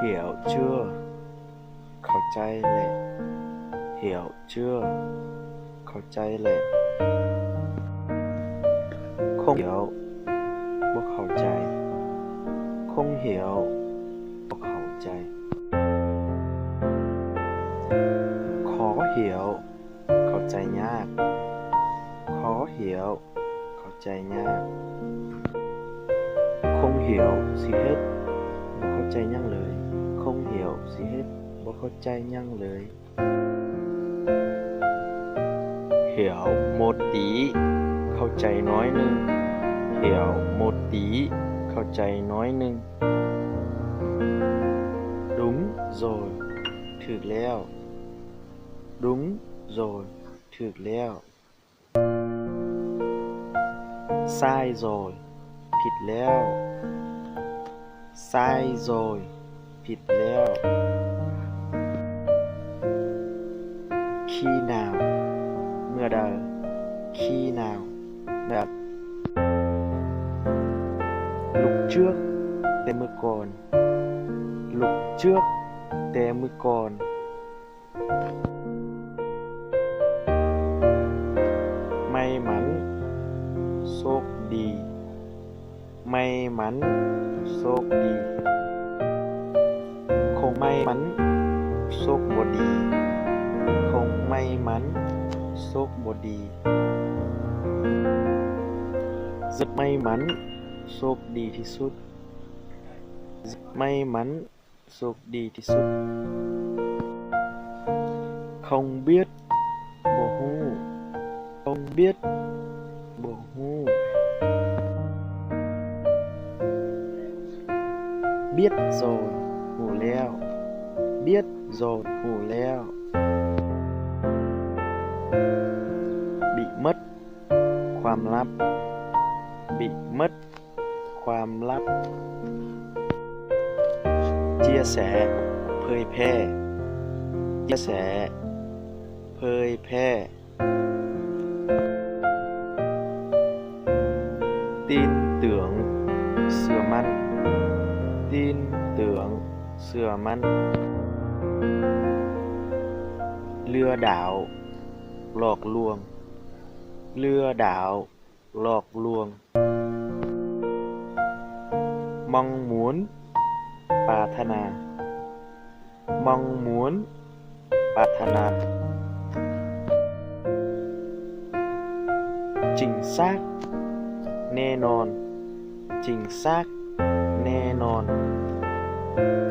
曉得 ເຂົ້າໃຈແຫຼະ. 曉得 ເຂົ້າໃຈແຫຼະ. 空曉 ບໍ່ເຂົ້າໃຈ. 空曉 ບໍ່ເຂົ້າໃຈ. 可曉 ເຂົ້າໃຈຍາກ. 可曉 ເຂົ້າໃຈຍາກ. 空曉 ຊິເຮັດ ບໍ່ເຂົ້າໃຈຫຍັງເລີຍ. 空曉 ຊິເຮັດ ບໍ່ເຂົ້າໃຈຫຍັງເລີຍ. 曉得 ເຂົ້າໃຈໜ້ອຍໜຶ່ງ. 曉得 ເຂົ້າໃຈໜ້ອຍໜຶ່ງ. Đúng rồi ຖືກແລ້ວ. Đúng rồi ຖືກແລ້ວ. Sai rồi ຜິດແລ້ວ. Sai rồi ຜິດແລ້ວ. Khi nào ເມື່ອໃດ. Khi nào ເມື່ອໃດ. Lúc trước ແຕ່ເມື່ອກ່ອນ. Lúc trước ແຕ່ເມື່ອກ່ອນ. May mắn ໂຊກດີ. May mắn ໂຊກດີ. Không may mắn ໂຊກບໍ່ດີ. Không may mắn ໂຊກບໍ່ດີ. Rất may mắn ໂຊກດີທີ່ສຸດ. Rất may mắn ໂຊກດີທີ່ສຸດ. Không biết ບໍ່ຮູ້. Không biết ບໍ່ຮູ້. Biết rồi ຮູ້ແລ້ວ. Biết rồi ຮູ້ແລ້ວ. Bí mật ຄວາມລັບ. Bí mật ຄວາມລັບ. Chia sẻ ເຜີຍແຜ່. Chia sẻ ເຜີຍແຜ່. Tin tưởng ເຊື່ອໝັ້ນ. Tin tưởng ເຊື່ອໝັ້ນ. Lừa đảo ຫຼອກລວງ. Lừa đảo ຫຼອກລວງ. Mong muốn ປາດຖະໜາ. Mong muốn ປາດຖະໜາ. Chính xác ແນ່ນອນ. Chính xác